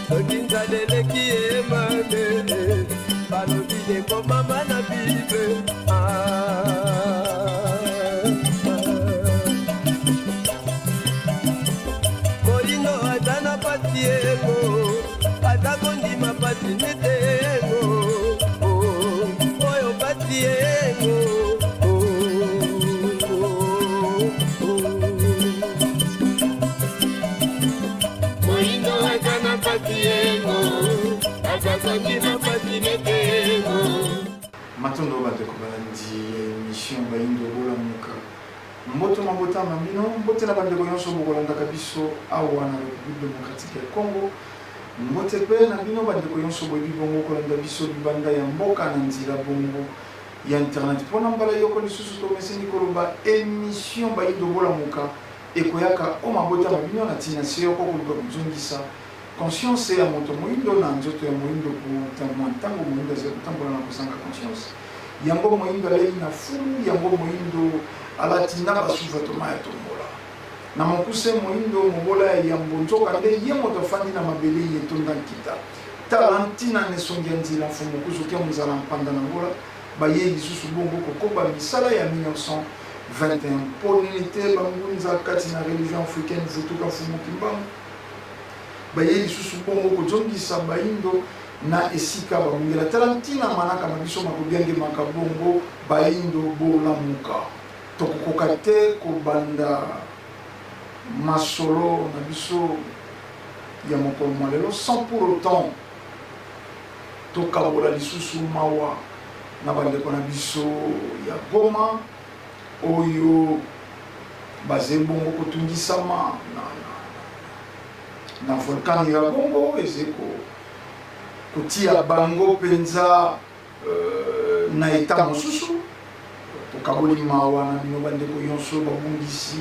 Soki nzala eleki ye mabe, balobi ekomama na Bible. Ah. Moyindo aza na pasi yengo, aza kondima pasi nete yengo, oh, oyo pasi yengo. Oh, oh, oh. Moyindo aza na pasi yengo, aza kondima pasi nete yengo. Matondo bandeko balandi ya emission Bayindo Bolamuka. Mbote mabota ma bino, mbote na bandeko yonso bokolandaka biso awa na Republique Democratique ya Congo. Mbote pe na bino bandeko yonso boyebi bongo kolanda biso libanda ya mboka na nzela bongo ya internet. Mpo na mbala yoko lisusu tomeseni koloba emission Bayindo Bolamuka ekoyaka o mabota ma bino na tina se yoko koluka kozongisa Conscience ya moto moindo na nzoto ya moindo kouta mwa ntango moindo azali kotambola na kozanga conscience. Yango moindo alei na fulu, yango moindo alati na ba sous-vêtements ya tombola. Na mokuse, moindo mobola ya yambo nzoka nde ye moto afandi na mabele ye etonda nkita. Tala ntina n'esongi ya nzila Mfumu Kuzu kia Muzala Mpanda na Ngola bayei lisusu bongo kokoba misala ya 1921. Mpo nini te bangunza kati na religion africaine Vutuka Mfumu Kimbangu? Bayei lisusu bongo kozongisa Baindo na esika babungela. Tala ntina manaka ma biso makobiangemaka bongo, Baindo bolamuka. Tokokoka te kobanda masolo na biso ya mokolo mwa lelo sans pour autant tokabola lisusu mawa na bandeko na biso ya Goma oyo bazali bongo kotungisama na, na, na volcan Nyiragongo ezali ko, kotia bango mpenza euh, na eta mosusu. Tokaboli mawa na bino bandeko yonso babungisi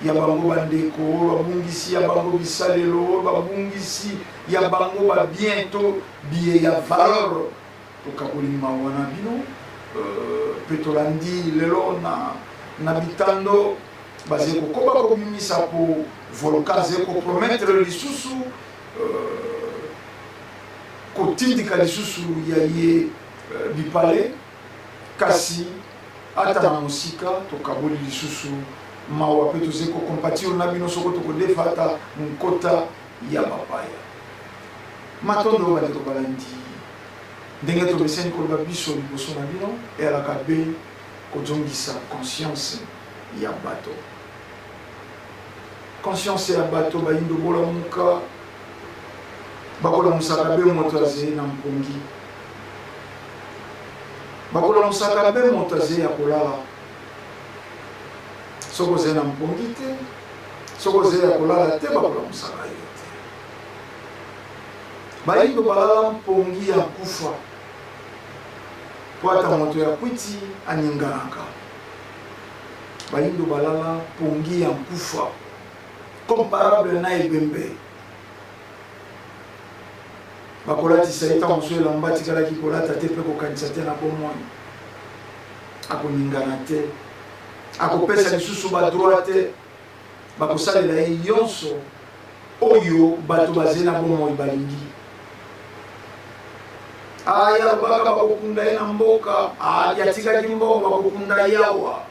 ya bango bandeko, babungisi ya bango bisalelo, babungisi ya bango ba bien to biye ya valeur. Tokaboli mawa na bino mpe tolandi lelo na, na bitando bazali kokoba kobimisa mpo volcan azali kopromettre lisusu kotindika lisusu ya ye bipale, kasi ata na mosika tokaboli lisusu mawa mpe tozali kocompatir na bino soko tokodefa ata nkota ya bapaya. Matondo bandeko balandi, ndenge tomesani koloba biso liboso na bino eyalaka be kozongisa conscience ya bato. Conscience ya bato bayindo bolamuka, bakolamusaka be moto azei na mpongi, bakolamusaka be moto azei ya kolala. Soki ozali na mpongi te, soki ozali ya kolala te, bakolamusaka yo te. Bayindo balala mpongi ya nkufa, mpo ata moto ya kwiti aninganaka. Bayindo balala pongi ya nkufa comparable na ebembe. Bakolatisa ye ntango mosusu elamba atikalaki kolata te mpe kokanisa te na bomoi. Akoningana te, akopesa lisusu ba droit te, bakosalela ye yonso oyo bato bazali na bomoi balingi. Aya alobaka bakokunda ye na mboka, atikaki mbongo bakokunda ye awa.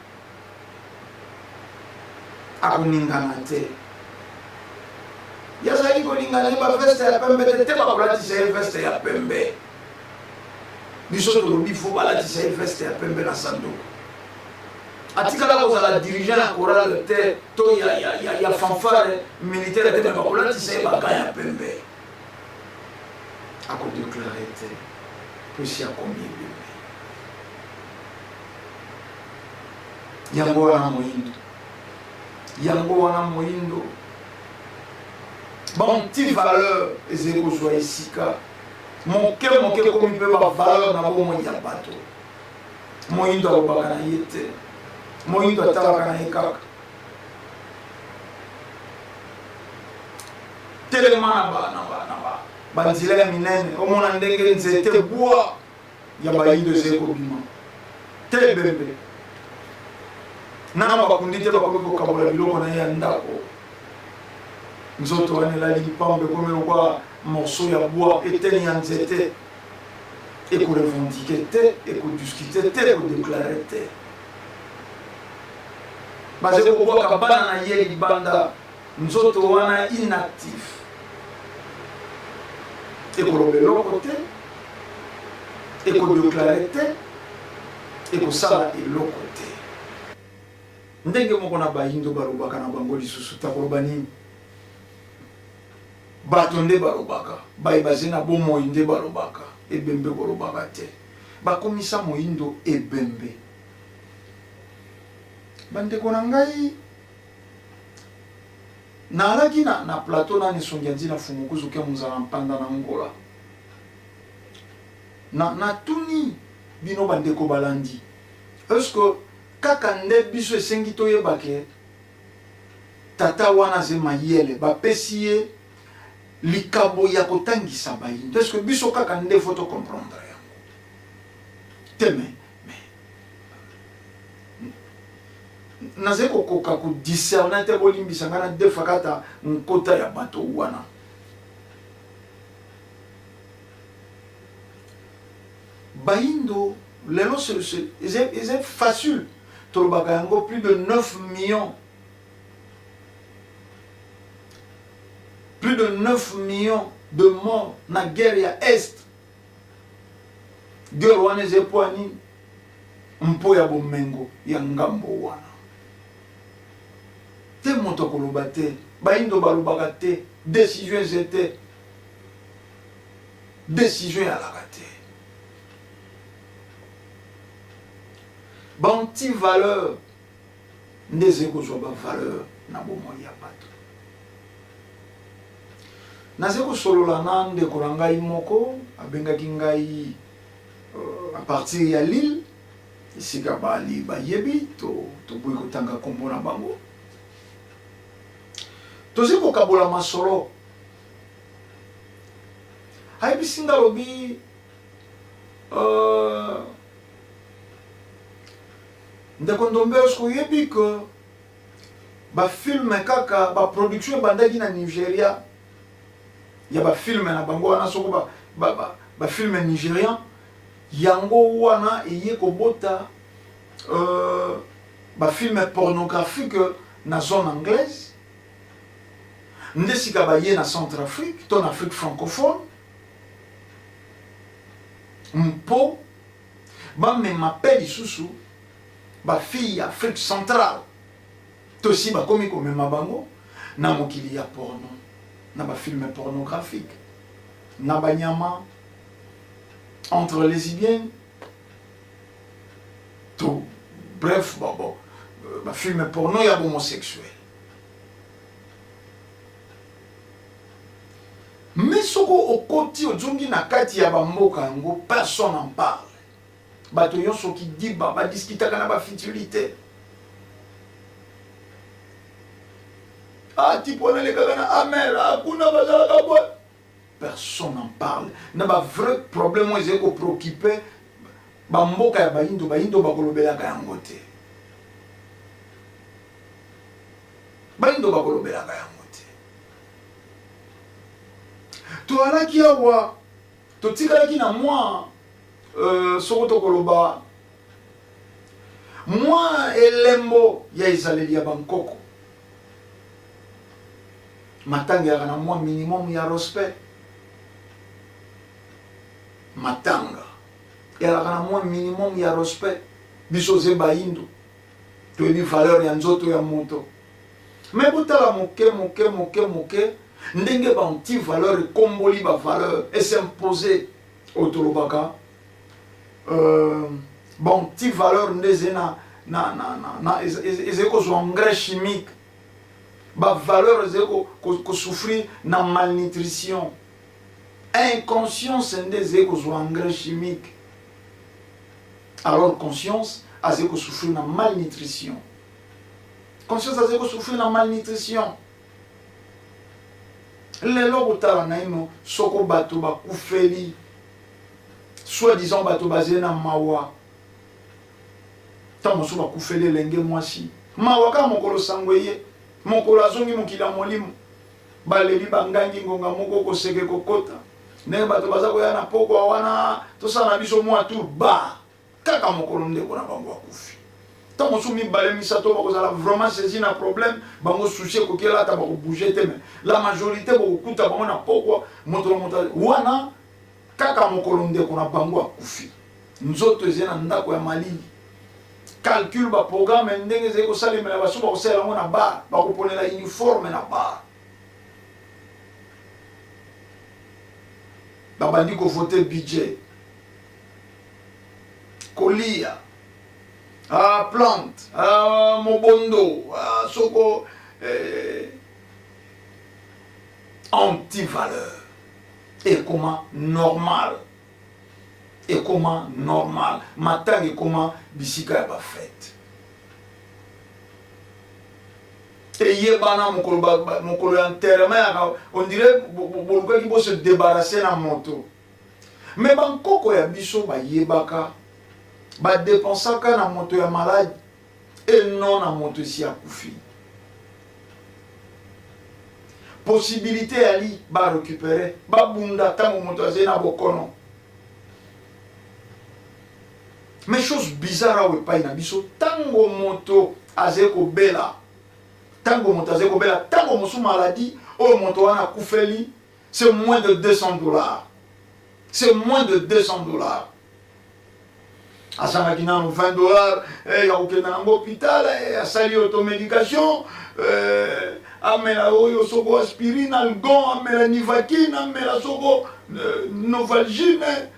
Akoningana te. Ye azalaki kolinga na ye ba veste ya pembe te, te bakolatisa ye veste ya pembe. Biso tolobi fo balatisa ye veste ya pembe na sanduku. Atikala kozala dirigeant ya chorale te to ya, ya, ya, ya fanfare militaire te, me bakolatisa ye baga ya pembe. Akodeklare te po esi akomi ebembe. Yango wana moyindo, yango wana moyindo, ba anti valeur ezali kozwa esika moke moke, ekomi mpe ba valeur na bomoi ya bato. Moyindo alobaka na ye te, moyindo atalaka na ye kaka. Telema na ba na ba na ba banzela ya minene, omona ndenge nzete bwa ya bayindo ezali kobima te ebembe nano bakundi te, bakomi kokabola biloko na ye ya ndako. Nzoto wana elali mpamba, ekomi lokola Morceau ya bois, eteni ya nzete, eko revendiquer te, eko discuter te, eko declarer te. Bazali kobwaka bana na ye libanda, nzoto wana inactif. Ekoloba eloko te, eko declarer te, ekosala eloko te. Ndenge moko na bayindo balobaka na bango lisusu, takoloba nini? Bato nde balobaka, baye bazali na bomoi nde balobaka, ebembe kolobaka te. Bakomisa moindo ebembe. Bandeko na ngai, naalaki na, na plateau nani songi nzina fumukuzu ke munzala mpanda na Angola. Na, natuni bino bandeko balandi, est-ce que kaka nde biso esengi toyeba ke Tata wana aze mayele bapesi ye likabo ya kotangisa bayindo est ce que biso kaka nde faut to comprendre yango te mais mais nazali kokoka ko discerner te bolimbisa ngai na defaka ata nkota ya bato wana bayindo lelo eza facile tolobaka yango plus de 9 millions plus de 9 millions de morts na guerre ya est guerre wana eza mpo ya nini mpo ya bomengo ya ngambo wana te moto akoloba te bayindo balobaka te décision eza te décision eyalaka te ba anti valeur nde ezali kozwa ba valeur na bomoi ya bato. Nazali kosolola na ndeko na ngai moko abengaki ngai euh, à partir ya Lille esika bali bayebi toboyi to kotanga nkombo na bango tozali kokabola masolo ayebisi nga alobi euh, Ndeko Ndombe est-ce que oyebi que ba film kaka ba production ebandaki na Nigeria ya ba film na bango wana soko ba, ba, ba, ba film nigerian yango wana eye kobota euh, ba film pornographique na zone anglaise nde sika baye na Centrafrique to na Afrique francophone mpo bamema pe lisusu ba fille ya Afrique centrale tosi bakomi komema bango na mokili ya porno na ba film pornographique na banyama entre lesbiennes to bref bon, bon, euh, ba film porno ya homosexuel Mais soko okoti ozongi na kati ya ba mboka yango personne en parle. Bato yonso kidiba ba discutaka na ba futilite. Ah tipo wana elekaka na amer ah kuna bazalaka boye. Personne en parle. Na ba vrai problème oyo ezali ko préoccuper ba mboka ya bayindo, bayindo bakolobelaka yango te. Bayindo bakolobelaka yango te. Toalaki awa, totikalaki na mwa euh, soko tokoloba mwa elembo ya ezaleli ya bankoko. Matanga eyaka na mwa minimum ya respect. Matanga eyalaka na mwa minimum ya respect. Biso ze bayindo toyebi valeur ya nzoto ya moto. Mais botala moke moke moke moke ndenge ba anti valeur ekomboli ba valeur e s'imposer oyo tolobaka euh, ba anti valeur nde ezali na, na, na, na, na ezali kozwa engrais chimique ba valeur ezali kosouffrir ko, ko na malnutrition inconscience nde ezali kozwa engrais chimique alors conscience azali kosouffrir na malnutrition Conscience azali ko souffrir na malnutrition. Lelo botala naino soko bato bakufeli soit disant bato bazali na mawa ntango mosusu bakufeli elenge mwasi mawa kaka mokolo sango eye mokolo azongi mokili ya molimo. Baleli bangangi ngonga moko koseke kokota ndenge bato baza koya na pokwa wana, tosala na biso mwa tour ba kaka mokolo ndeko na bango akufi. Ntango mosusu mibale misato bakozala vraiment saisi na problème bango, souci ekoki elata, bakobouge te, mais la majorité bokokuta bango na pokwa, moto na moto wana kaka mokolo ndeko na bango akufi, nzoto ezali na ndako ya malili. Calcul ba programme ndenge ezali kosalemela, baso bakosalela yango na bar, bakoponela uniforme na bar, babandi kovote budget, kolia, ah, plante, ah, mobondo, ah, soko eh, antivaleur ekoma normal, ekoma normal. Matanga ekoma bisika ya bafete. Eyebana mokolo, mokolo ya enterrement yaka, on dirait bolukaki bose débarrasser na moto. Mais bankoko ya biso bayebaka badepensaka na moto ya maladi et non na moto esi akufi. Possibilité yali barécupere, babunda ntango moto azali na bokono. Mais chose bizarre awa epai na biso, ntango moto azali kobela, ntango moto azali kobela, ntango mosusu maladie oyo moto wana akufeli, c'est moins de 200 $, c'est moins de 200 $. Azangaki nano 20 $ eh, ya kokenda nango hôpital eh, asali automédication eh, amela oyo soko aspirine, algon, amela nivakine, amela soko eh, novalgine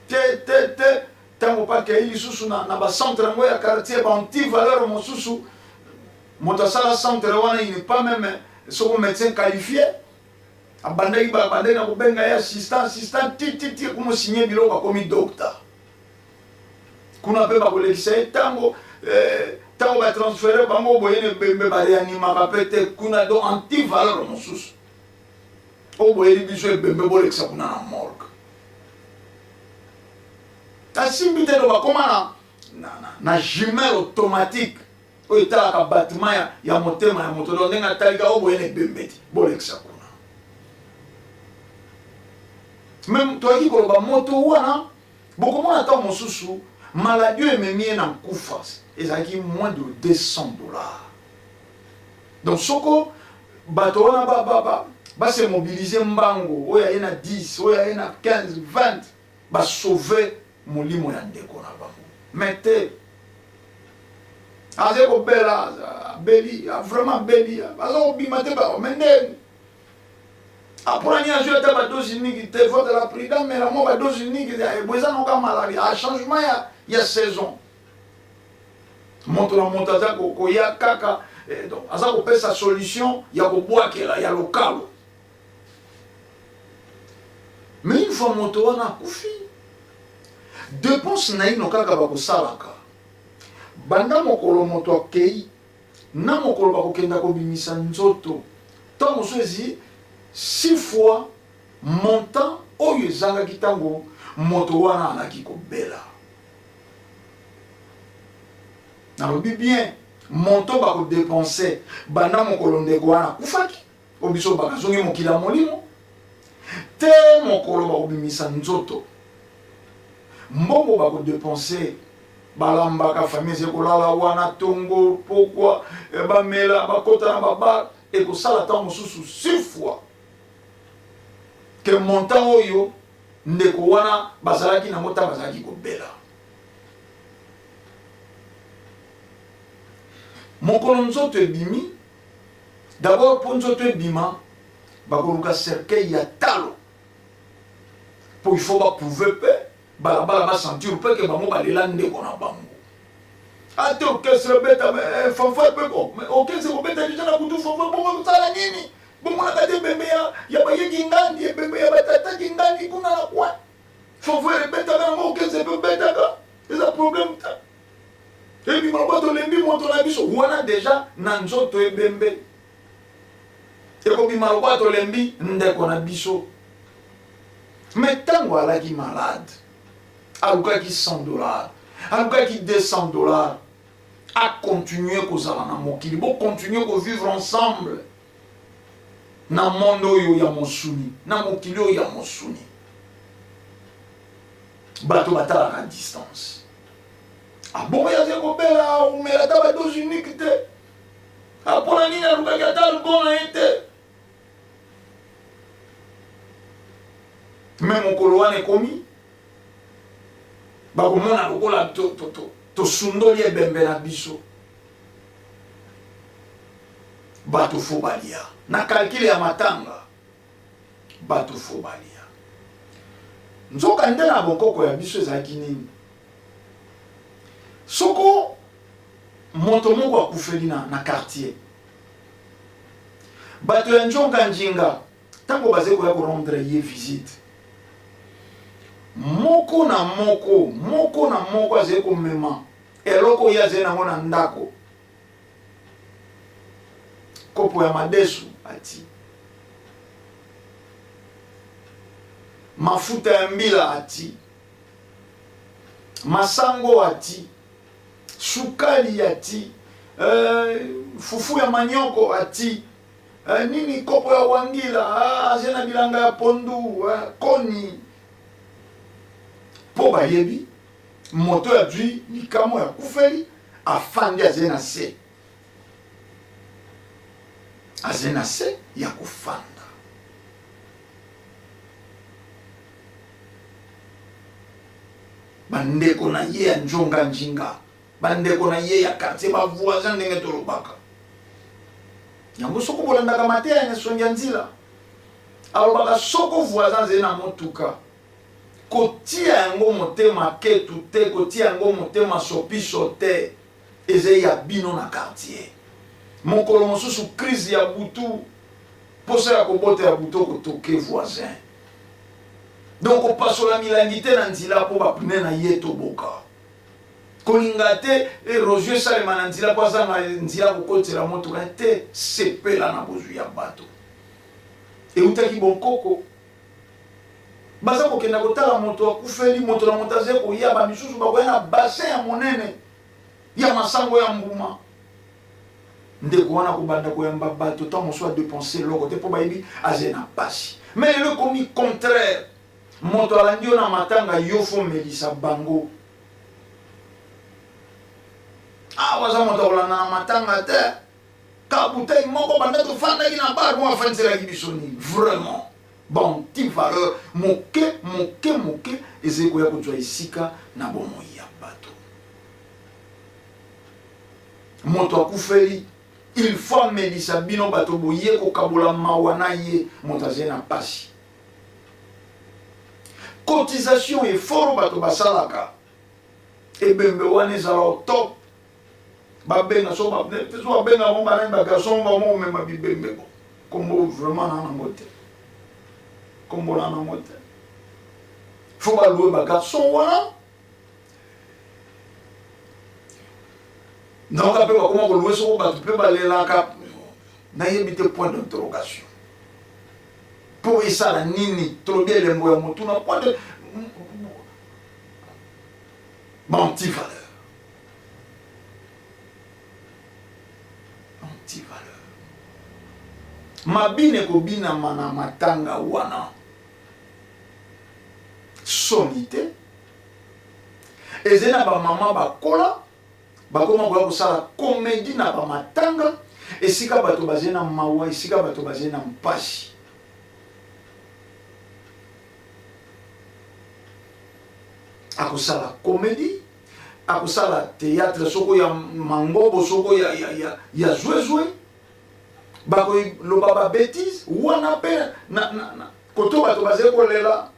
te te te. Ntango mpe akei lisusu na bacentre yango ya quartier, baantivaleur mosusu, moto asala centre wana, il n'est pas même soko médecin qualifié. Abandaki, babandaki na kobenga ye assistant, assistant, tititi ekomosinye biloko, akomi docteur. Kuna mpe bakolekisa ye ntango ntango batransfere bango boye na ebembe, bareanimaka mpe te kuna. Donc antivaleur mosusu oyo boyeli biso, ebembe bolekisa kuna na morgue, asimbi te. Do bakóma na jumelle automatique oyo etalaka battement ya motema ya moto. Do ndenge atalika oyo boye na ebembe te, bolekisa kuna. Même toyaki koloba moto wana, bokomona ntango mosusu maladie oyo ememi ye na nkufa ezalaki moins de 200 $. Donc soko bato wana base mobiliser mbango, oyo aye na 10, oyo aye na 15, 20, basauve molimo ya ndeko na bango. Mais te, azali kobela, abeli vraiment, abeli, aza kobima te. Me ndeni apona nini? Azwi ata badose mingi te, faut la prudent, mela mwa badose mingi bo eza noka malaria a changement ya saison. Moto na moto aza koya kaka donc aza kopesa solution ya kobwakela ya lokalo. Mais une fois moto wana akufi, dépense na ino kaka bakosalaka banda mokolo moto akei na mokolo bakokenda kobimisa nzoto, ntango mosusu ezi six fois montant oyo ezangaki ntango moto wana alaki kobela. Nalobi bien, montant bakodepense banda mokolo ndeko wana akufaki, oyo biso bakazongi mokili ya molimo te, mokolo bakobimisa nzoto, mbongo bakodepense, balambaka, famille eze kolala wana tongo pokwa, bamela, bakota na babar, ekosala ntango mosusu six fois ke montant oyo ndeko wana bazalaki nango ntango bazalaki kobela. Mokolo nzoto ebimi, d'abord mpo nzoto ebima, bakoluka cercueil ya talo, mpo il faut baprouve mpe balabala, basentir mpe ke bango balela ndeko na bango. Ate orchestre ebeta, fanfare mpe. Bon, mais orchestre kobeta deja na butu, fanfare, bongo kosala nini? Bomonaka te ebembe ya bayeki ngandi, ebembe ya batataki ngandi kuna na coin, fanfare ebetaka yango, orchestre mpe ebetaka, eza problème te. Ebima lokola tolembi moto na biso wana deja na nzoto ebembe, ekobima lokola tolembi ndeko na biso. Mais ntango alaki malade, alukaki 100 $, alukaki 200 $. A continuer kozala na mokili, bo continuer ko vivre ensemble na monde oyo ya mosuni, na mokili oyo ya mosuni. Bato batalaka distance. Abongo ah, yaze kobela umela ata ba dose unique te. Apona ah, nini alukaki ata alcool na ye te. Me mokolo wana ekomi bakomona lokola tosundoli ebembe na biso. Bato fo balia na calcul ya matanga, bato fo balia. Nzoka nde na bokoko ya biso ezalaki nini? Soko moto moko akufeli na, na quartier, bato ya njonga njinga ntango bazali koya korendre ye visite, moko na moko, moko na moko azali komema eloko oyo azali nango na ndako, kopo ya madesu ati, mafuta ya mbila ati, masango ati, sukali ati, fufu ya manioko ati, nini kopo ya wangila, aze na bilanga ya pondu, koni, mpo bayebi moto ya zwi likamo ya kufeli afandi aze na se, aze na se ya kofanda. Bandeko na ye ya njonga njinga, bandeko na ye ya quartier, ba voisin ndenge tolobaka yango. Soko bolandaka mateya ya Nsongi ya Nzila, alobaka soko voisin azali na motuka, kotia yango motema ketu te, kotia yango motema sopiso te, ezali ya bino na quartier. Mokolo mosusu crise ya butu, posa ya kobota ya butu, okotoke voisin. Donc kopasola milangi te na nzela mpo bapne na ye toboka. Kolinga te erosion esalema na nzela mpo azanga nzela kokotela motuka te. Sepela na bozwi ya bato eutaki bonkoko. Baza kokenda kotala moto akufeli, moto na moto azali koya, bamisusu bakoya na bassin ya monene ya masango ya mbuma. Ndeko wana kobanda koyamba bato ntango mosusu adepense eloko te mpo bayebi azali na mpasi. Me lelo ekomi contraire, moto alandi yo na matanga, yo fo melisa bango. Awa aza moto akolanda na matanga te, ka bouteille moko banda tofandaki na bar mo afandiselaki biso nini. Vraiment banti valeur moke moke moke ezali koya kozwa esika na bomoi ya bato. Moto akufeli, il faut amelisa bino bato boye kokabola mawa na ye. Moto azali na mpasi, cotisation effort bato basalaka, ebembe wana ezala au top. Babenga so babenga bango banani, bagarçon bango komema bibembe bo kombo vraiment na nango te, kombo na nango te. Fo balouer bagarçon wana. Naoka mpe bakoma kolouer soko bato mpe balelaka, nayebi te. Point d'interrogation, mpo esala nini? Tolobi elembo ya motuna, point de anti valeur, anti valeur. Mabina ekobinama na matanga wana, soni te. Ezali na bamama bakola bakoma koya kosala komedi na bamatanga, esika bato bazali na mawa, esika bato bazali na mpasi. Akosala komedi, akosala théâtre soko ya mangobo, soko ya, ya, ya, ya zwezwe, bakoloba babétise wana mpe na, na, na, koto bato bazali kolela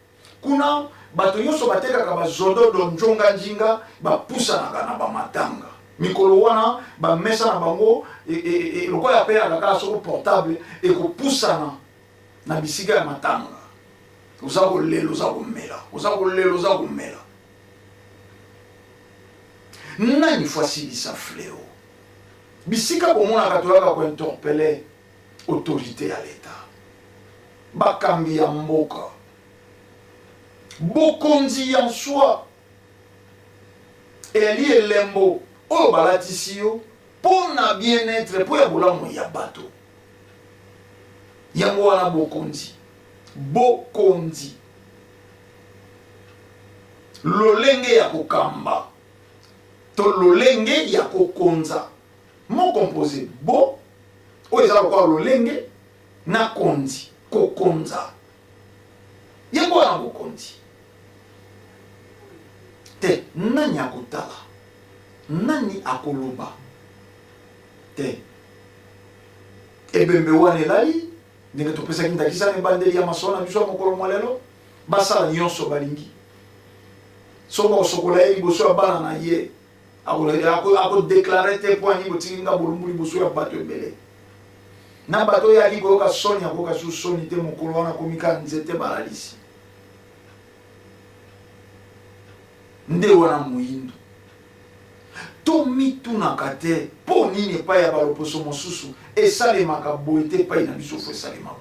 kuna. Bato nyonso batekaka bazododo njonga njinga bapusanaka na bamatanga mikolo wana, bamesa na bango lokola apeyaka kaka soko portable ekopusana na bisika ya matanga. Oza kolela, oza komela, oza kolela, oza komela. Nani fo asilisa fléau? Bisika bomonaka toyaka kointerpeller autorité ya leta, bakambi ya mboka, bokonzi ya nswa eyali elembo. oyo balatisi yo mpo na bien-être, mpo ya bolamu ya bato. Yango wana bokonzi, bokonzi, lolenge ya kokamba to lolenge ya kokonza, mot composé bo oyo eza lokola lolenge na konzi, kokonza. Yango wana bokonzi te. Nani akotala? Nani akoloba te? Ebembe wana elali ndenge topesaki ndakisa na ebandeli ya masolo na biso ya mokolo mwa lelo, basala nyonso balingi. Soki bakosokola ye liboso ya bana na ye, akodeklare te mpo ani botiki nga bolumbu liboso ya bato ebele. Na bato oyo ayaki koyoka soni, akoyoka lisusu soni te mokolo wana akomi kaka nzete balalisi. Nde wana moyindo. Tomitunaka te mpo nini epai ya baloposo mosusu esalemaka boye te, epai na biso fo esalema boye.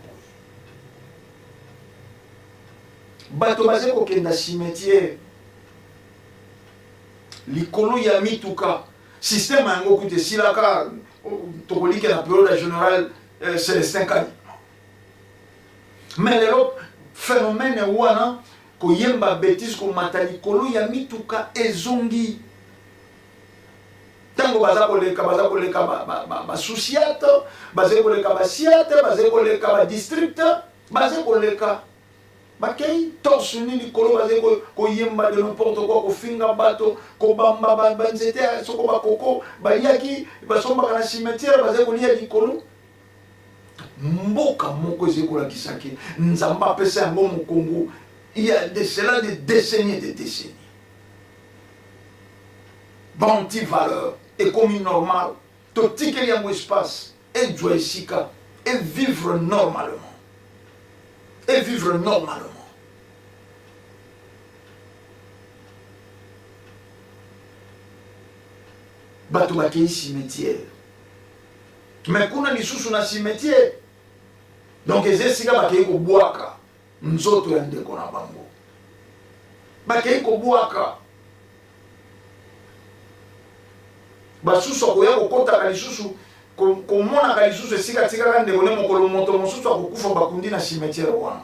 Bato bazali kokenda cimetière likolo ya mituka. Système yango kutu esilaka, tokolike na periode ya general Celestin Kali. Mais lelo phénomène wana koyemba betise, komata likolo ya mituka ezongi. Ntango baza koleka, baza koleka ba sous-ciat, baza koleka ba ciat, baza koleka ba district, baza koleka bakei torse nu likolo, bazali koyemba de n'importe quoi, kofinga bato, kobamba banzete soko bakoko baliaki basombaka na cimetière, bazali kolia likolo. Mboka moko ezali kolakisa ke Nzambe apesa yango mokongo il y a de cela des décennies et des décennies. Ba-anti-valeur ekomi normal, totikeli yango espace ezwa esika et vivre normalement, et vivre normalement. Bato bakei cimetière, mais kuna lisusu na cimetière, donc eza esika bakei kobwaka nzoto ya ndeko na bango, bakei kobwaka basusu akoya kokotaka lisusu komonaka lisusu esika atikaka ndeko ne. Mokolo moto mosusu akokufa, bakundi na cimetière wana,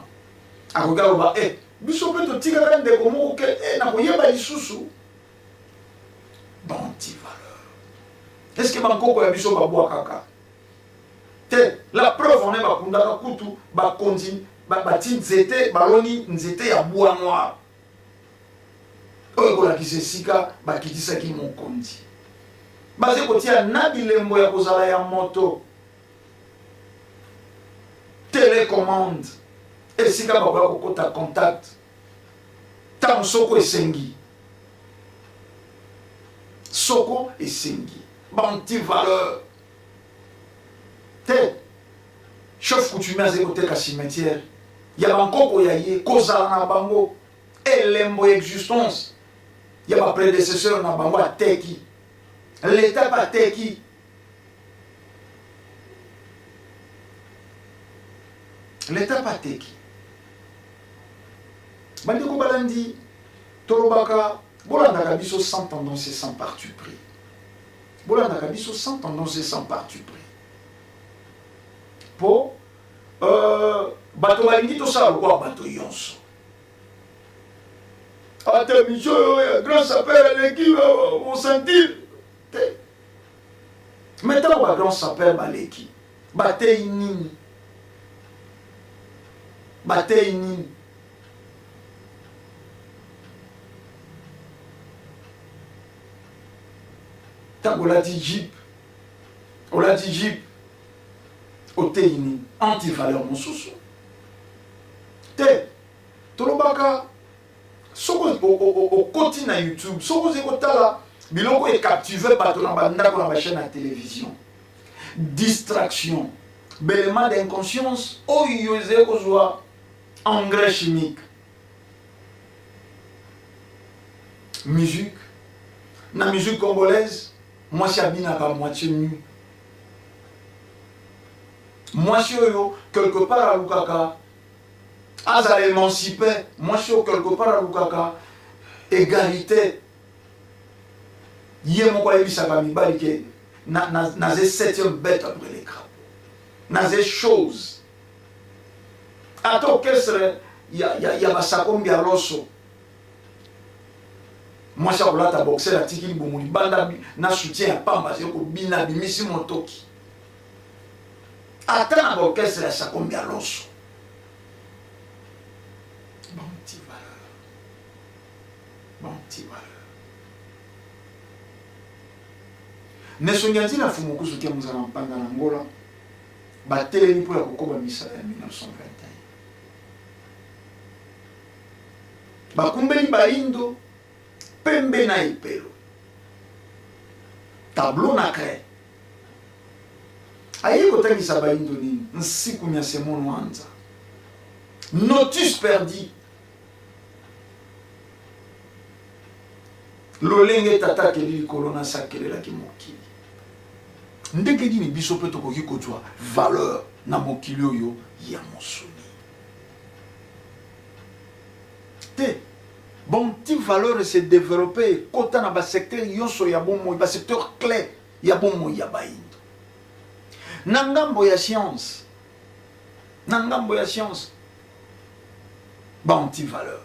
akoki aloba e biso mpe totikaka ndeko moko ke e nakoyeba lisusu. Ba-anti-valeur. Est-ce que bankoko ya biso babwakaka te? La preuve en est, bakundaka kutu bakonzi, bati nzete, baloni nzete ya bois noir oyo ekolakisa esika bakitisaki mokonzi. Bazali kotia na bilembo ya kozala ya moto, télécommande, esika bakoya kokota contact ntango soko esengi, soko esengi. Ba-anti-valeur te. Chef coutumier azali koteka cimetière ya bankoko ya ye, kozala na bango elembo ya existence ya baprédécesseur na bango, ateki. Leta mpe ateki. Leta mpe ateki. Bandeko balandi, tolobaka bolandaka biso sans tendance et sans parti pris. Bolandaka biso sans tendance et sans parti pris, mpo bato balingi tosala lokola bato nyonso. Ata émission oyo ya grand sapeur aleki, osentir te. Mais ntango ba grand sapeur baleki, batei nini? Batei nini? Ntango olati jeep, olati jeep, otei nini? Antivaleur mosusu te. Tolobaka soki okoti na YouTube, soki ozali kotala biloko ecaptive bato na bandako, na bachaîne ya télévision, distraction, belema d'inconscience oyo ezali kozwa engrais chimique, musique. Na musique congolaise, mwasi abinaka moitié nu. Mwasi oyo quelque part alukaka azala émancipé, mwasi oyo quelque part alukaka égalité. Ye moko ayebisaka mibali ke naze septième bête après les crapauds. Naze chose. Ata orchestre ya, ya, ya basakombi ya loso mwasi akolata boxer atiki libumu libanda na soutien ya pamba azali kobina abimisi motoki ata na baorchestre ya sakombi ya loso bantivaleur bantivaleur Nesongi ya nzila Mfumu Kusu Kia Muzala Mpanda na Angola batelemi mpo ya kokoba misala ya 1921. Bakumbeli baindo pembe na epelo tableau na craie ayei kotangisa baindo nini nsiku mya semono anza notus perdi Lolenge Tata akeli likolo na nse akelelaki mokili. Ndenge nini biso mpe tokoki kozwa valeur na mokili oyo ya mosuni? Te. Bon, ti valeur se developper ekota na ba secteur nyonso ya bomoi, ba secteur clé ya bomoi ya bayindo. Na ngambo ya science, na ngambo ya science ba anti-valeur.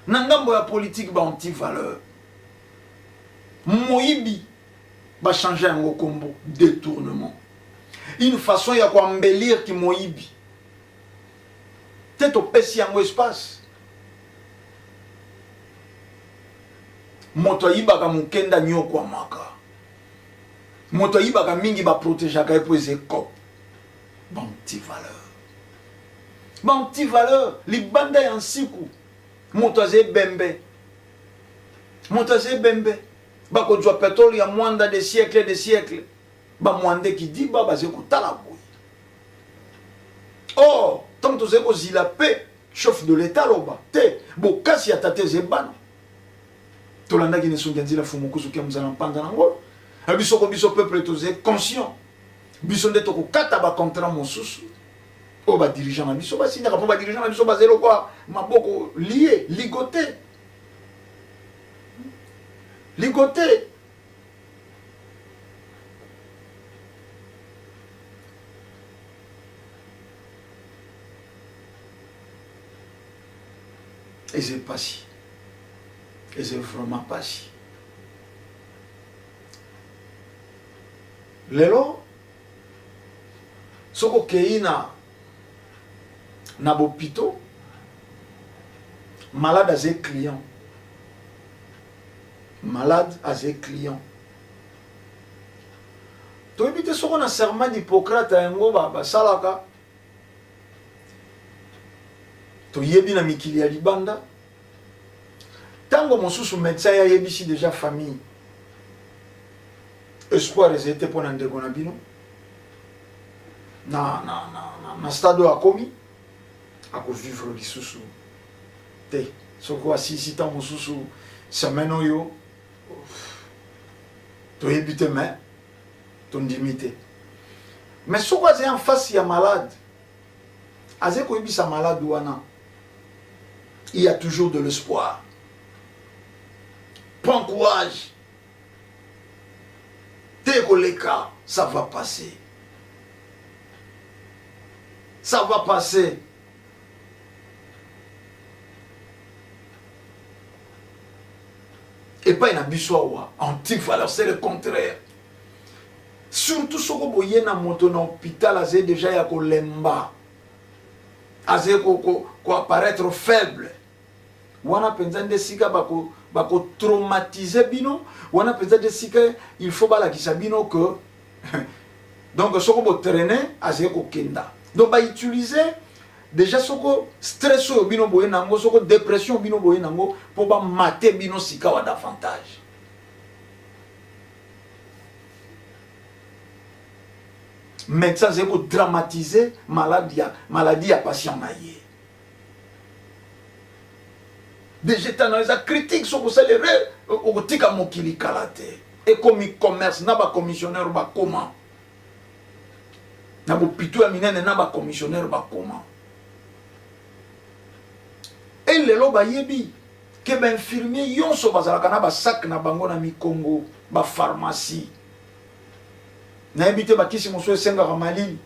Na ngambo ya politique ba anti-valeur. Moyibi ba changer yango kombo détournement. Une façon ya ko embellir ki moyibi. Te topesi yango espace. Moto ayibaka moke nde anyokwamaka. Moto ayibaka mingi ba protegeaka ye mpo eza ekope. Ba anti-valeur. Ba anti-valeur libanda ya nsiku. Moto aza ebembe. Moto aza ebembe. Bakozwa petrole ya mwanda de siècle de siècle. Ba mwande kidiba bazali kotala boye. Or, ntango tozali kozila mpe chef de l'etat aloba te bokasi ya tata eza ebana. Tolandaki ne songi ya nzila fumu kuzu kia muzala mpanza na ngolo. Biso ko biso peuple tozali conscient. Biso nde tokokata ba contrat mosusu oyo ba dirigeant na biso basignaka mpo ba dirigeant na biso bazali lokola maboko lie ligote ligote. Eza pasi, eza vraiment pasi. Lelo soki okei na na bopito malade aza client, malade aza client. Toyebi te soko na serment d'Hippocrate yango basalaka, toyebi na mikili ya libanda ntango mosusu médecin ye ayebisi deja famille espoir ezali te mpo na ndeko na bino na, na, na, na, na stade oyo akomi akovivre lisusu te soki asilisi ntango mosusu semaine oyo toyebi te mais tondimi te mais soki azali en face ya malade azali koyebisa malade wana il y a toujours de l'espoir prends courage te koleka ça va passer ça va passer epai na biso awa antivaleur c'est le contraire surtout soko boye na moto na hôpital azali deja ya kolemba azali koapparaître ko, ko faible wana mpenza nde esika bakotraumatize bako bino wana mpenza nde esika il faut balakisa bino que donc soko botraine azali kokenda donc bautilize deja soko stress oyo bino boye nango soko depression bino boye nango mpo bamate bino sikawa davantage médecin azali kodramatize maladie ya, maladie ya patient na ye deja etana eza critique soki osali erreur okotika mokili kala te ekomi commerce na bacommissionnaire bakoma na bopito ya minene na bacommissionnaire bakoma e lelo bayebi Ke ba infirmier yonso bazalaka na ba sac na bango na mikongo, ba pharmacie. Nayebi te bakisi mosusu esengaka malili.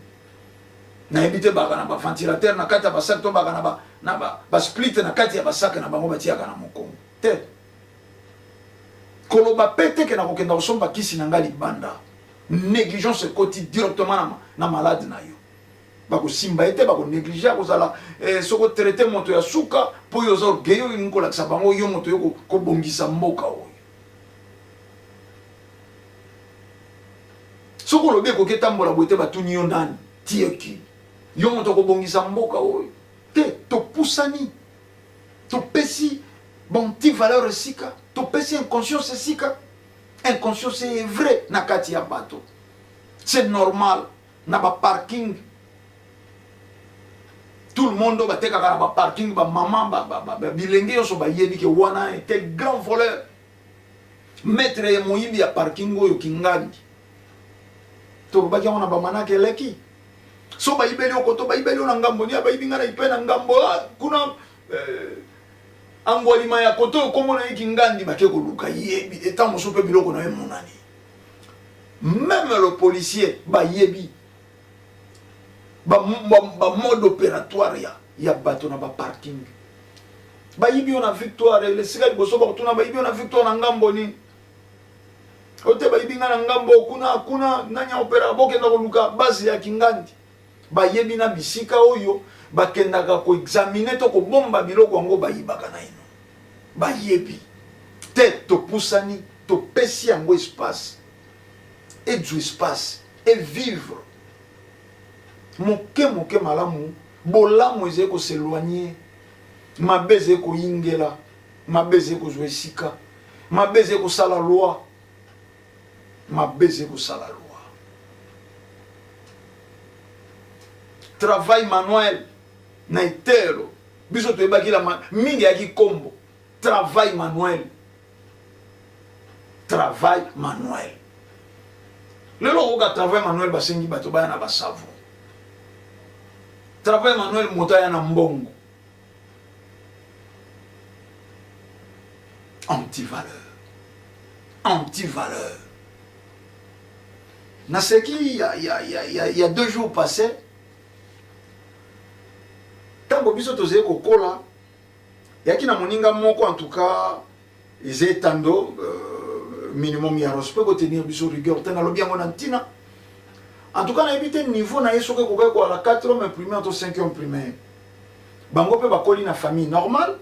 Nayebi te baka na ba ventilateur na kati ya ba sac to baka na ba na ba, ba split na kati ya ba sac na bango batiaka na mokongo. Te. Koloba pe te ke nakokenda kosomba kisi na nga libanda. Negligence ekoti directement na, na malade na yo. Bakosimba ye te, bako negliger, akozala eh, soko traite moto ya suka po yo oza orgueilleux, olingi kolakisa bango yo moto yo kobongisa mboka oyo. Soki olobi ekoki etambola boye te, batuni yo nani? Tieki yo moto akobongisa mboka oyo te. Topusani, topesi banti valeur esika, topesi inconscience esika. Inconscience est vrai na kati ya bato, c'est normal. Na ba parking tout le monde oyo batekaka na ba parking, ba maman, ba bilenge nyonso bayebi ke wana était grand voleur, maître ya moyibi ya parking oyo Kingandi. Tolobaki yango na bamanaka eleki. So bayibeli yo koto, bayibeli yo na ngambo ni, bayibi nga na ipe na ngambo kuna angwalima ya koto oyo kombo na ye Kingandi, bake koluka yebi etant mosusu mpe biloko na ye emonani. Meme le policier bayebi ba, ba, ba mode opératoire ya, ya bato na ba parking. Bayibi yo na Victoire, esika liboso bakotuna bayibi yo na Victoire na ngambo nini? Ote bayibi nga na ngambo kuna kuna, nani opera bokenda koluka base ya Kingandi. Bayebi na bisika oyo bakendaka koexamine to kobomba biloko yango bayibaka naino. Bayebi te. Topusani, topesi yango espace, ezwa espace evivre moke moke malamu. Bolamu ezali koseloigne, mabe ezali koyingela, mabe ezali kozwa esika, mabe ezali kosala loi, mabe ezali kosala loi. Travail manuel na etelo biso toyebaki la mingi eyaki kombo travail manuel, travail manuel. Lelo okoka travail manuel, basengi bato baya na basavon. Travail manuel, moto aya na mbongo. Antivaleur, antivaleur. Naseki il y a 2 jours passés, ntango biso tozali kokola, yaki na moninga moko, en tout cas eza etando minimum ya respect, kotenir biso rigueur te. Nalobi yango na ntina, en tout cas nayebi te niveau na ye soki ekokaki koala 4e primaire to 5e primaire. Bango mpe bakoli na famille normale,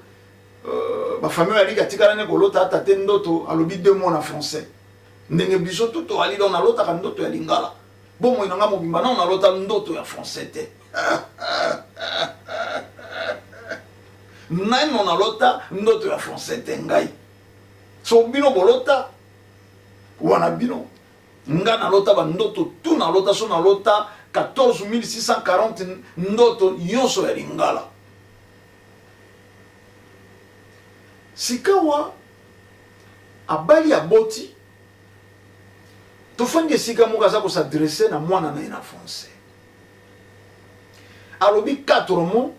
bafamille oyo aliki atikala ne kolota ata te ndoto alobi deux mots na français ndenge biso tu toali. Donc nalotaka ndoto ya lingala bomoi na nga mobimba, nano nalota ndoto ya français te, nano nalota ndoto ya français te ngai. So bino bolota wana bino, nga nalota bandoto tu nalota, so nalota 14640 ndoto nyonso ya lingala. Sikawa abali, aboti, tofandi esika moko, aza kos'adresser na mwana na ye na français. Alobi 4 mots,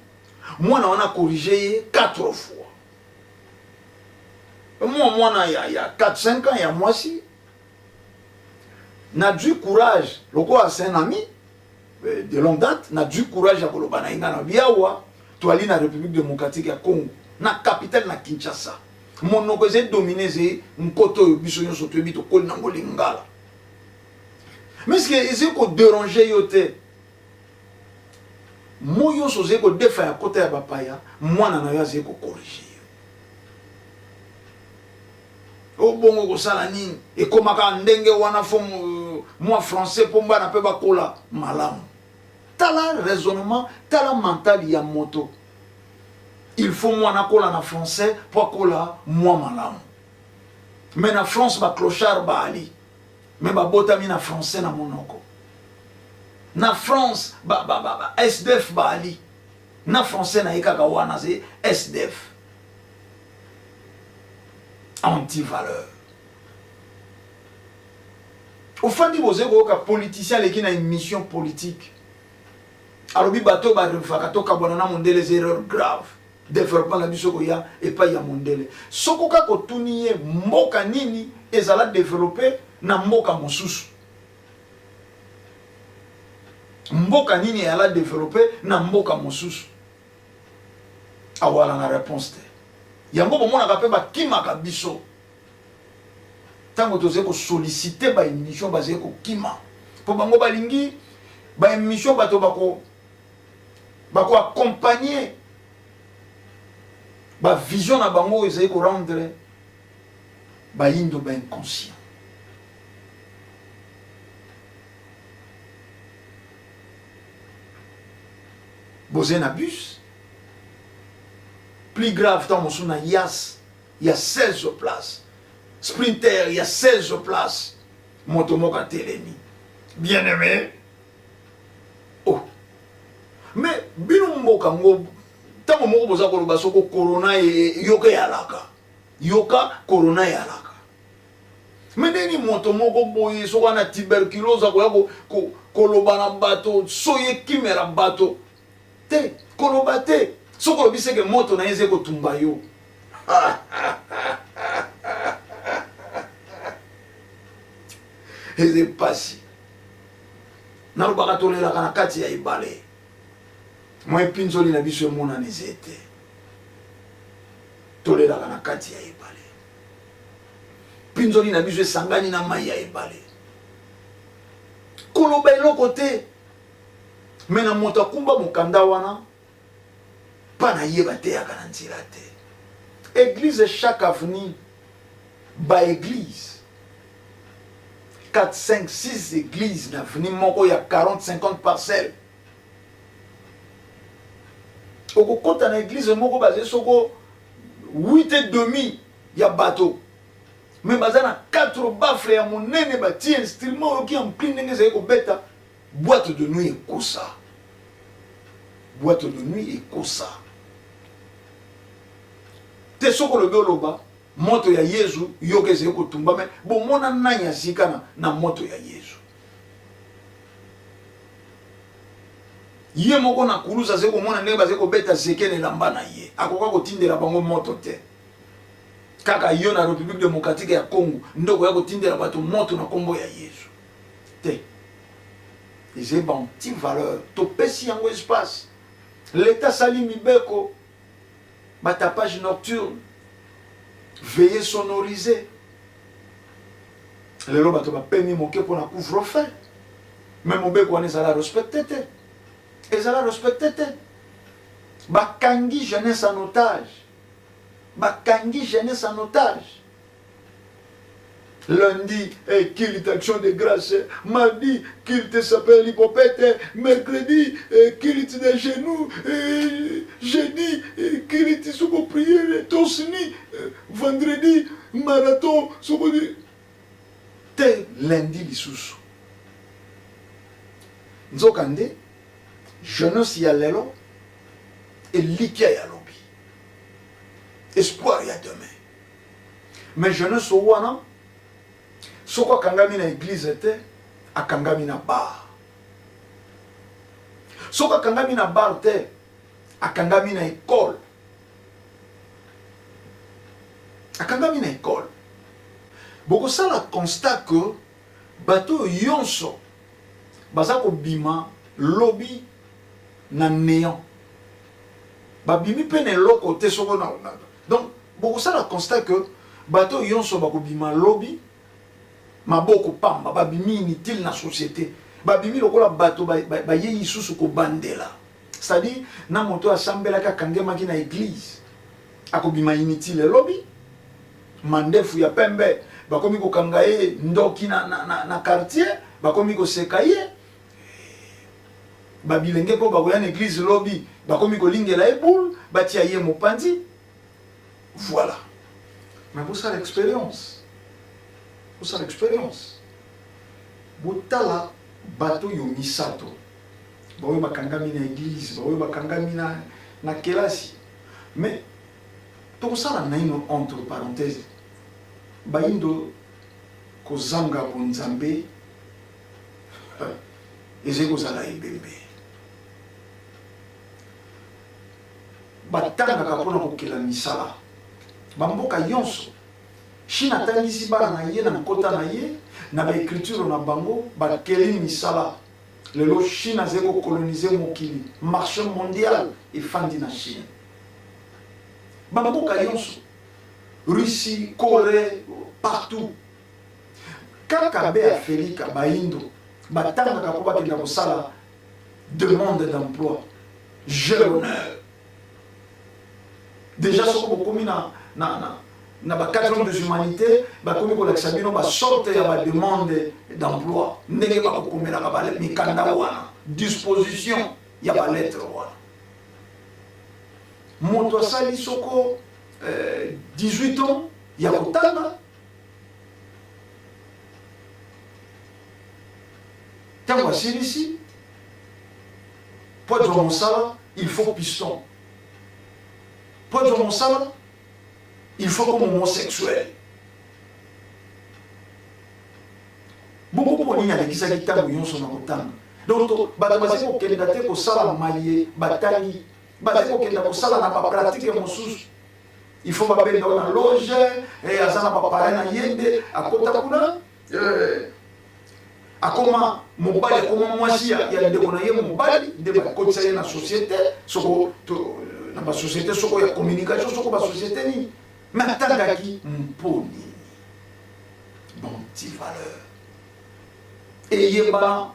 mwana wana acorriger ye 4 fois. Mwa mwana ya 4 5 ans ya mwasi. Nazwi courage lokola c'est un ami de longue date, nazwi courage ya koloba na ye. Ngai na biawa toali na République démocratique ya Congo, na capitale na Kinshasa, monoko eza domine, eza nkoto oyo biso nyonso toyebi, tokoli nango, lingala. Mais ce ezali kodéranger yo te, mo nyonso ozali kodefa ya kota ya bapaya, mwana na yo azali kocorriger yo, obongo kosala nini? Ekomaka ndenge wana, fo mwa français mpo bana mpe bakola malamu. Tala raisonnement, tala mental ya moto. Il faut mwana akola na français mpo akola mwa malamu. Mais na France baclochard baali, mais babotami na français na monoko. Na France ba SDF baali na français na ye kaka wana, ze SDF. Antivaleur. Ofandi, bozali koyoka politicien aleki na émission politique, alobi bato oyo barêvaka tokabwana na mondele eza erreur grave. Developpement na biso ekoya epai ya mondele. Soko kaka otuni ye mboka nini ezala developpe na mboka mosusu, mboka nini eyala developpe na mboka mosusu, awala na reponse te. Yango bomonaka mpe bakimaka biso ntango tozali kosolicite ba emission, bazali kokima mpo bango balingi ba emission bato bako bako accompagner ba vision na bango oyo ezali ko rendre bayindo ba inconscient. Bozali na bus plus grave ntango mosusu na yas ya 16 place sprinter ya 16 place moto moko atelemi bien aimé Oh. Mais bino mboka ngo ntango moko boza koloba soko corona yoka eyalaka yoka corona eyalaka me ndeni moto moko boye soko ana tuberculose akoya koloba na bato soyi ekimela bato te koloba te soki olobi seke moto na ye eze kotumba yo eze mpasi Nalobaka tolelaka na kati ya ebale, mwa epinzoli na biso emonana eze te. Tolelaka na kati ya ebale, pinzoli na biso esangani na mai ya ebale. Koloba eloko te, me na moto akumba mokanda wana mpa na ye bateyaka na nzela te. Eglise chaque avenue ba eglise 4 5 6 eglise na avenue moko ya 40 50 parcelle okokota na eglise moko bazali soko 8 et demi ya bato me baza na 4 bafle ya monene batie instrument oyoki ampli ndenge ezali kobeta boîte de nuit ekosa boîte de nuit ekosa te soki olobi oloba moto ya yezu yoka ezali kotumba me bomona nani azika na, na moto ya yezu ye moko na kuluzu azali komona ndenge bazali kobeta zeke na elamba na ye akoka kotindela bango moto te kaka yo na république démocratique ya congo nde okoya kotindela bato moto na nkombo ya yezu te ezali ba anti valeur topesi yango espace leta asali mibeko ba tapage nocturne veillée sonorisée lelo bato bapemi moke mpo na couvre feu me mobeko wana ezala respecte te ezala respecte te bakangi jeunesse en otage bakangi jeunesse en otage Lundi, eh, culte action de grâce. Mardi, culte sapeur l'hypopète. Mercredi, eh, culte de genoux. Eh, jeudi, eh, culte soko prière, torse nu. Eh, vendredi, marathon soko te lundi lisusu. Nzokande, jeunesse ya lelo elikya ya lobi. Espoir ya demain. Mais jeunesse wana soko akangami na eglise te, akangami na bar. Soko akangami na bar te, akangami na ekole. Akangami na ekole. Bokosala constat que bato oyo yonso baza kobima lobi na néant. Babimi mpe na eloko te soko na, na donc bokosala constat que bato oyo yonso bakobima lobi maboko pamba, babimi inutile na société, babimi lokola bato bayei lisusu kobandela. C'est-à-dire na moto asambelaki akangemaki na église akobima inutile lobi, mandefu ya pembe bakomi kokanga ye ndoki na, na, na, na quartier, bakomi koseka ye. Ba bilenge mpo bakoya na eglise lobi bakomi kolingela ye boule, batia ye mopanzi. Voilà. Mais bosala experience, bosala experience, botala bato oyo misato baoyo bakangami na eglise, baoyo bakangami na, na kelasi. Mais tokosala naino entre parenthèse, bayindo kozanga bonzambe ezali kozala ebembe. Batangaka mpo na kokela misala. Bamboka yonso. Chine atangisi bana na ye na nkota na ye, na ba ecriture na bango, bakeli misala. Lelo Chine azali ko coloniser mokili, marche mondial efandi na Chine. Ba mboka yonso, Russie, Coree, partout. Kaka be Afelika, bayindo, batangaka mpo bakenda kosala demande d'emploi. J'ai l'honneur. Dejà soko bokomi na, na, na, na ba 4 ans des humanités bakomi kolakisa bino ba sorte ya ba demande d'emploi ndenge bakokomelaka ba mikanda wana disposition ya ba lettre wana moto asali soko eh, 18 ans ya kotanga ntango asilisi mpo azwa mosala il faut piston mpo azwa mosala il faut comme homosexuel bongo mpo nini alekisaki ntango nyonso na kotanga donc bato bazali kokenda te kosala maye batangi bazali kokenda kosala na bapratike mosusu il faut babenda na loge eh, aza na baparent na ye nde akota kuna eh, akoma mobali akoma mwasi ya ndeko na ye mobali nde bakotisa ye na société soko na basociété soko ya communication soko basociété nini me atangaki mpo nini banti valeur eyebana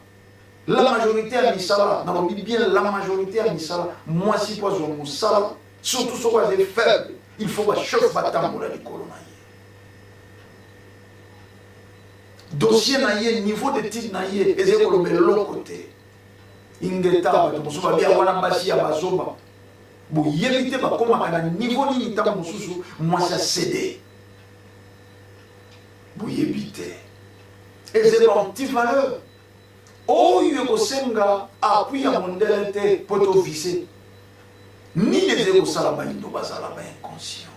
la majorité ya misala nalobi bien la majorité ya misala mwasi mpo azwa mosala surtout soko azali faible il faut bachef batambola likolo na ye dossier na ye niveau d'étude na ye ezali koloba eloko te ingeta bato mosusu babia wana basi ya bazoba boyebi te bakomaka na niveau nini ntango mosusu mwasi acede boyebi te ezali ba anti valeur oyo ekosenga appui ya mondele te mpo tovise nini ezali kosala bayindo bazala ba inconscient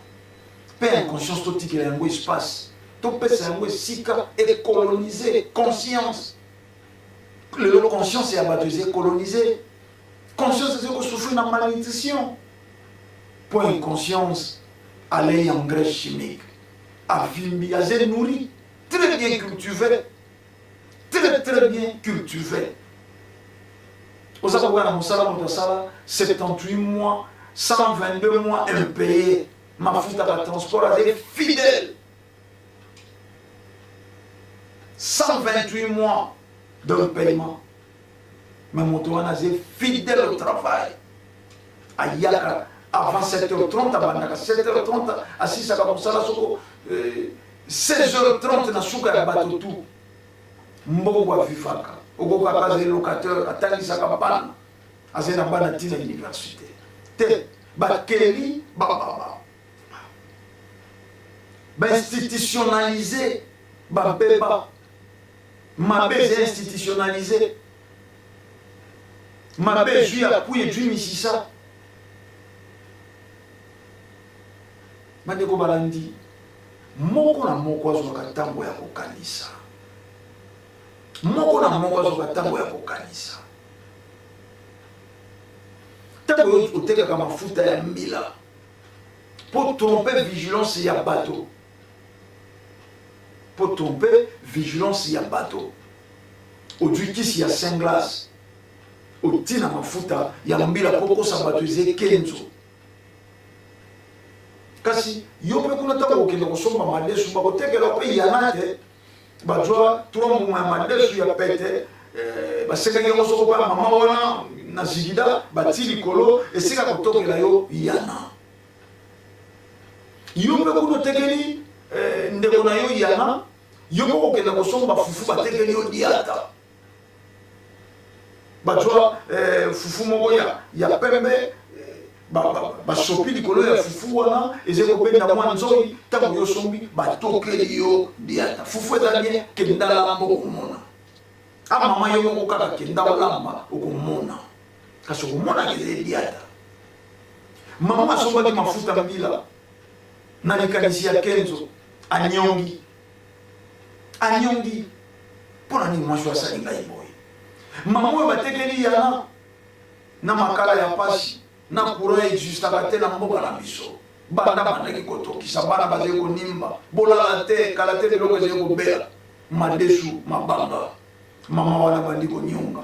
mpe inconscience totikela yango espace topesa yango esika ecolonise conscience lelo conscience ya bato eza ecolonise conscience ezali kosouffrir na malnutrition mpo inconscience alei engrais chimique avimbi aza nourri très bien cultivé très très bien cultivé oza kokoka na mosala moto asala 78 mois 122 mois impayé mafuta batransport azali fidèle 128 mois d'impayement mais moto wana azali fidèle au travail ayaka avant 7h30 abandaka 7h30 asisaka mosala soko 16h30 na suka ya bato tu mbongo avivaka okokaka azali locateur atangisaka bana azali na bana ntina université te bakeli bainstitutionnalise babeba mabe eza institutionnalise mabe ezwi appui ezwi misisa bandeko balandi moko na moko azwaka ntango ya kokanisa moko na moko azwaka ntango ya kokanisa ntango yo otekaka mafuta ya mbila mpo trompe vigilance ya bato mpo trompe vigilance ya bato ozwi kisi ya saint glace otina mafuta ya mbila mpo kosa bato eza ekenzo kasi yo mpe kuna ntango okende kosomba madesu bakotekela mpe yana te bazwa trois mbuma ya madesu ya pete eh, basekaki yango soko mpa mama wana na zigida bati likolo esika kotokela yo yana yo mpe kuna otekeli eh, ndeko na yo yana yo mpe kokenda kosomba fufu batekeli yo diata bazwa eh, fufu moko ya, ya pembe basopi likolo ya fufu wana ezali kobenda mwa nzoi ntango yo osombi batokeli yo diata fufu eza bien kenda lamba okomona a ah, mama yo moko kaka kenda olamba okomona kasi okomonaka ezali diata mama asombaki mafuta mbila na likanisi ya kenzo anyongi anyongi mpo na nini mwasi oyo asali ngai boye mama oyo batekeli yana na makala ya pasi. na courant existaka te na mboka na biso. Banda bandaki kotokisa bana bazali konimba, bolala te, kala te biloko ezali kobela, madesu, mabanga. Mama wana abandi konyonga,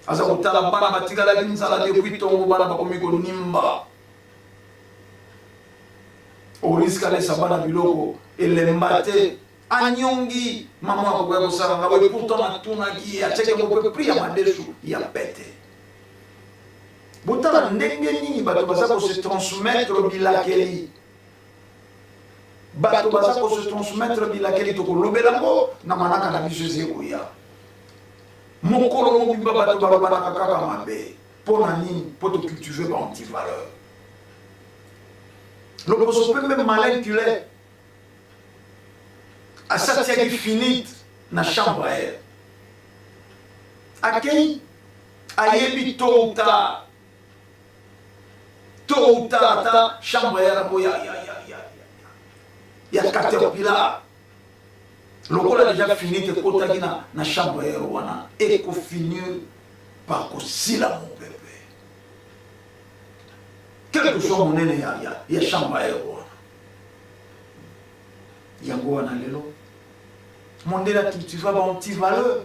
aza kotala bana batikalaki nzala depuis tongo, bana bakomi konimba. Oriske alesa bana biloko elemba te, anyongi mama akokoya kosala nga boye, pourtant natunaki ye, atiaki yango mpe prix ya madesu ya pete. Botala ndenge nini bato baza ko se transmettre bilakeli. Bato baza ko se transmettre bilakeli, tokolobela yango na manaka na biso ezali koya. Mokolo mobimba bato balobanaka kaka mabe. Mpo na nini? Mpo to cultiver ba antivaleur. Loposo pembe malin qu'il est, asi atiaki finite na chambre à air. Akei ayebi tôt ou tard, tôt ou tard ata chambre à air yango ya, ya, ya, ya, ya, ya caterpillar lokola deja finite ekotaki na, na chambre à air wana ekofinir par kosila mopepe quelque soit monene ya, ya, ya chambre à air wana. Yango wana lelo mondele acultiva ba antivaleur,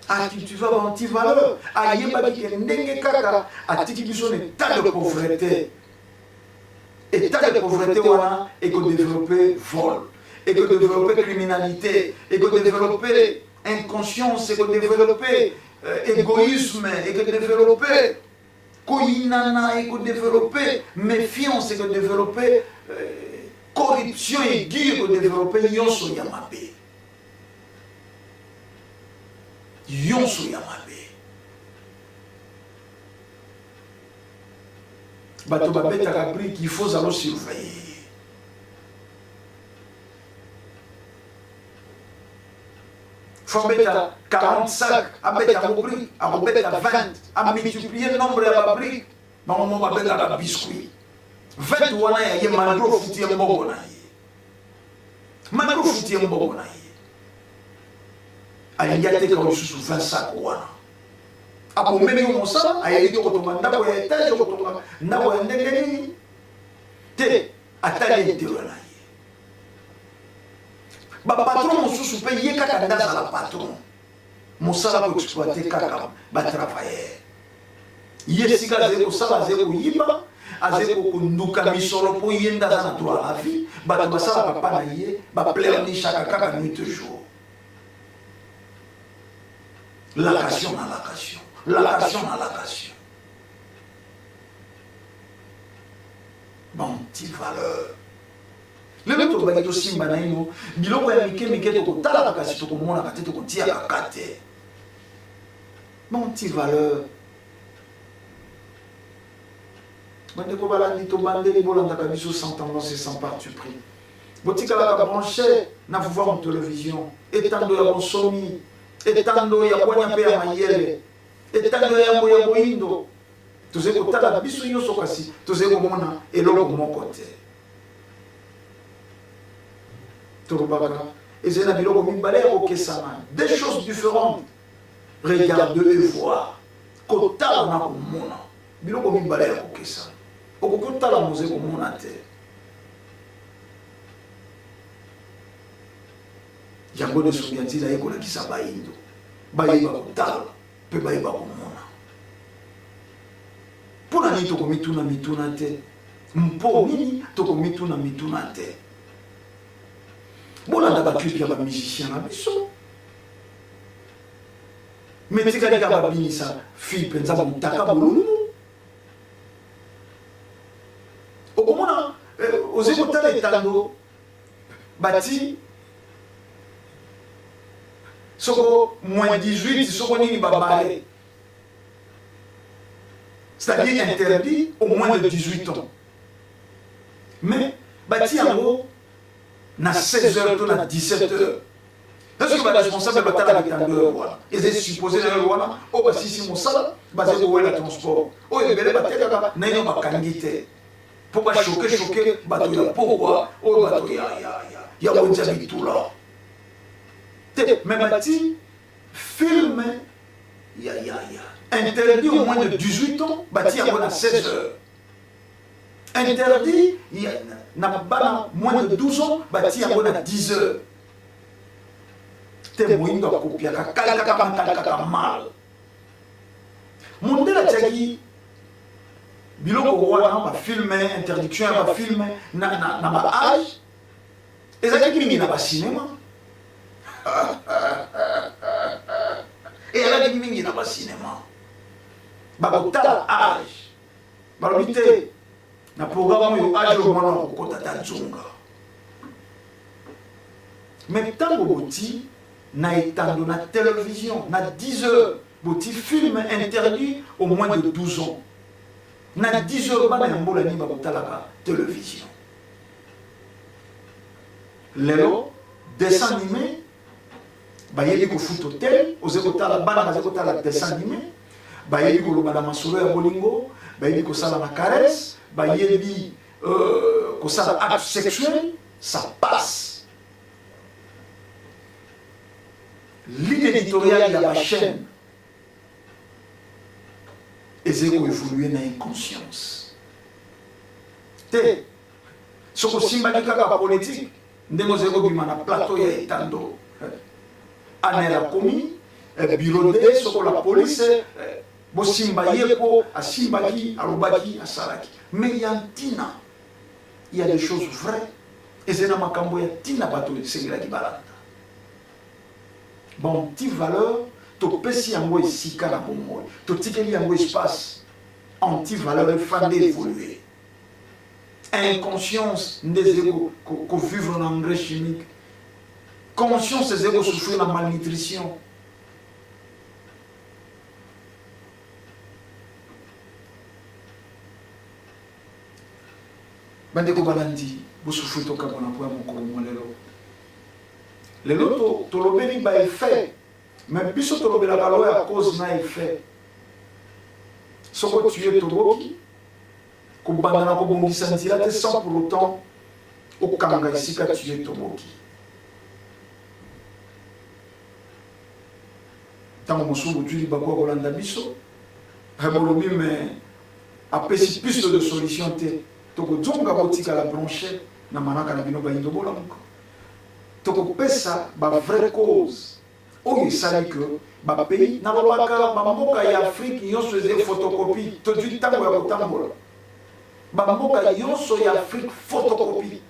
acultiva ba antivaleur, ayebaki ke ndenge kaka atiki biso na état de pauvreté, état de pauvreté wana ekodeveloppe vol, ekodeveloppe criminalité, ekodeveloppe inconscience, ekodeveloppe égoïsme, ekodeveloppe koyinana, ekodeveloppe méfiance, ekodeveloppe corruption aiguë, ekodeveloppe nyonso ya mabe, nyonso ya mabe. Bato babetaka brique, il faut zalo surveiller. Faut abeta 40 sac, abeta yango brique, akobeta 20, amultiplier nombre ya ba brique, bango moko babengaka biscuit. 20 wana ya ye malgré ofuti ye mbongo na ye, malgré ofuti ye mbongo na ye, alingi ateka lisusu 20 sac wana. Abomeli yo mosala, ayebi te kotonga ndako ya etage, kotonga ndako ya ndenge nini te, atali intérêt na ye. Ba patron mosusu mpe ye kaka nde azala patron, mosala ko exploiter kaka ba travailleurs. Ye esika azali kosala, azali koyiba, azali konduka misolo mpo ye nde aza na droit à la vie. Bato basalaka pa na ye, ba pleurnichaka kaka nuit et jour. Location na location, location na location. Ba antivaleur. Lelo tolobaki tosimba naino biloko ya mike mike, tokotalaka kasi tokomonaka te, tokotiaka ka te. Ba antivaleur. Bandeko balandi, tobandeli, bolandaka biso sans tendance et sans parti pris. Botikalaka branche na Vuvamu Television, etando ya bonsomi, etando ya bwanya mpe ya mayele, etando ya yambo ya boyindo. Tozali kotala biso nyonso kasi tozali komona eloko moko te. Tolobaka ezali na biloko mibale ya kokesana, deux choses différentes, regarder et voir, kotala na komona, biloko mibale ya kokesana. Okoki kotala mozali komona te. Yango nde Songi ya Nzila aye kolakisa bayindo bayeba kotala mpe bayeba komona. Mpo na nini tokomituna mituna te? Mpo nini tokomituna mituna te? Bolanda ba clip ya ba musiciens na biso. Mais tikali kaka babinisa fille mpenza motaka bolumbu. Okomona ozali kotala etando bati soko moins 18 soko nini babale, c'est-à-dire interdit au moins de 18 ans, mais bati yango na 16 heures to na 17 heures. Est-ce que ba responsable batalaka etando oyo wana ezali supposé na yo wana oyo basisi mosala bazali kowela transport oyo ebele batekaka naino bakangi te mpo bachoke choke bato ya pokwa oyo bato ya, ya, ya, ya wenze ya bitula te, me bati filme ya, ya, ya. Interdit au moins de 18 ans, bati yango na 16 heures. Interdit na bana moins de 12 ans, bati yango na 10 heures. Te moyindo akopiaka kalkaka kalkaka mal. Mondele atiaki biloko wana ba film, interdiction ya ba film na ba age ezalaki mingi na ba cinema. Eyalaki mingi na ba cinema. Bakotala age. Balobi te na programme oyo age oyo mwana akokota ta nzonga. Mais ntango boti na etando na télévision na 10 heures boti film interdit au moins de 12 ans. Na 10 heures bana ya mbola nini bakotalaka télévision. Lelo dessin animé bayebi kofuta hotel, oze kotala bana baze kotala dessin animé, bayebi koloba na masolo ya bolingo, bayebi kosala na caresse, bayebi kosala acte sexuel, ça passe. Ligne éditoriale ya ba chaîne ezali koévolue na inconscience te. Soki osimbaki kaka politique ndenge ozali kobima na plateau ya etando, anel akomi bureau de soko la police bosimba ye po asimbaki, alobaki, asalaki. Mais ya ntina, il y a des choses vraies, ezali na makambo ya ntina bato esengelaki balanda. Bon, anti valeur topesi yango esika na bomoi, totikeli yango espace. Anti valeur efande évoluer. Inconscience nde ezali kovivre na engrais chimique, conscience ezali kosouffrir na malnutrition. Bandeko balandi, bosufri tokabwana mpo ya mokolo mwa lelo. Lelo tolobeli ba effet, mais biso tolobelaka loi ya cause na effet. Soko tuye toboki kobanda na kobongisa nzela te sans pour autant okanga esika tuye toboki. Ntango mosusu bozwi libaku ya kolanda biso, bolobi me apesi piste de solution te. Tokozonga, botikala branche na manaka na bino bayindo bolamuka. Tokopesa ba vraie cause oyo esali que ba pays, nalobaka bamboka ya Afrique nyonso ezali photocopie. Tozwi ntango ya kotambola bamboka nyonso ya Afrique photocopie.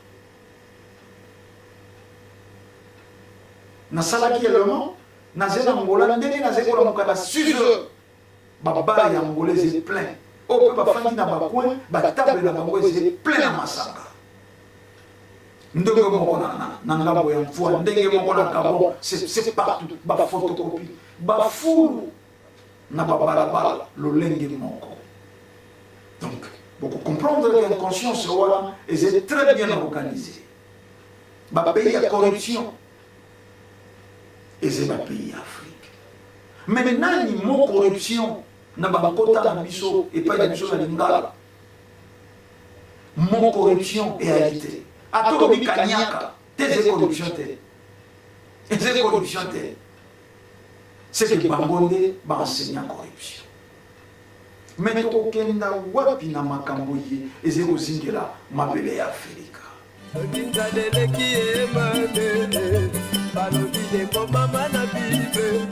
Nasalaki élément, nazali na Angola, ndenge nazali kolamuka na 6 heures, babala ya Angola ezali plein, oyo mpe bafandi na bacoin, batable na bango ezali plein na masanga. Ndenge moko na ngambo ya Mfua, ndenge moko na Gabon, c'est partout baphotocopie, bafulu na babalabala lolenge moko. Donc bokocomprendre que inconscience wana ezali très bien organisé. Bapays ya corruption ezali bapays ya Afrique. Mais nani mo corruption na bakota na biso epai na biso na lingala? Mo corruption eyali te. Ata olobi kanyaka te, ezali corruption te, ezali corruption te. C'est que bango nde baenseignant corruption. Mais tokokenda wapi na makambo ye ezali kozingela mabele ya Afrika? Soki nzala eleki ye mabe, balobi ekomama na Bible.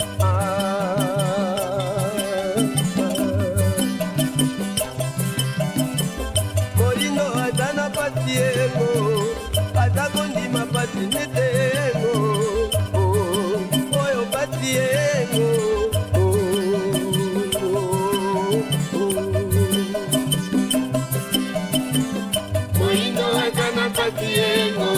Moyindo aza na pasi yengo, aza kondima pasi nete yengo, oyo pasi yengo. Moyindo aza na pasi yengo.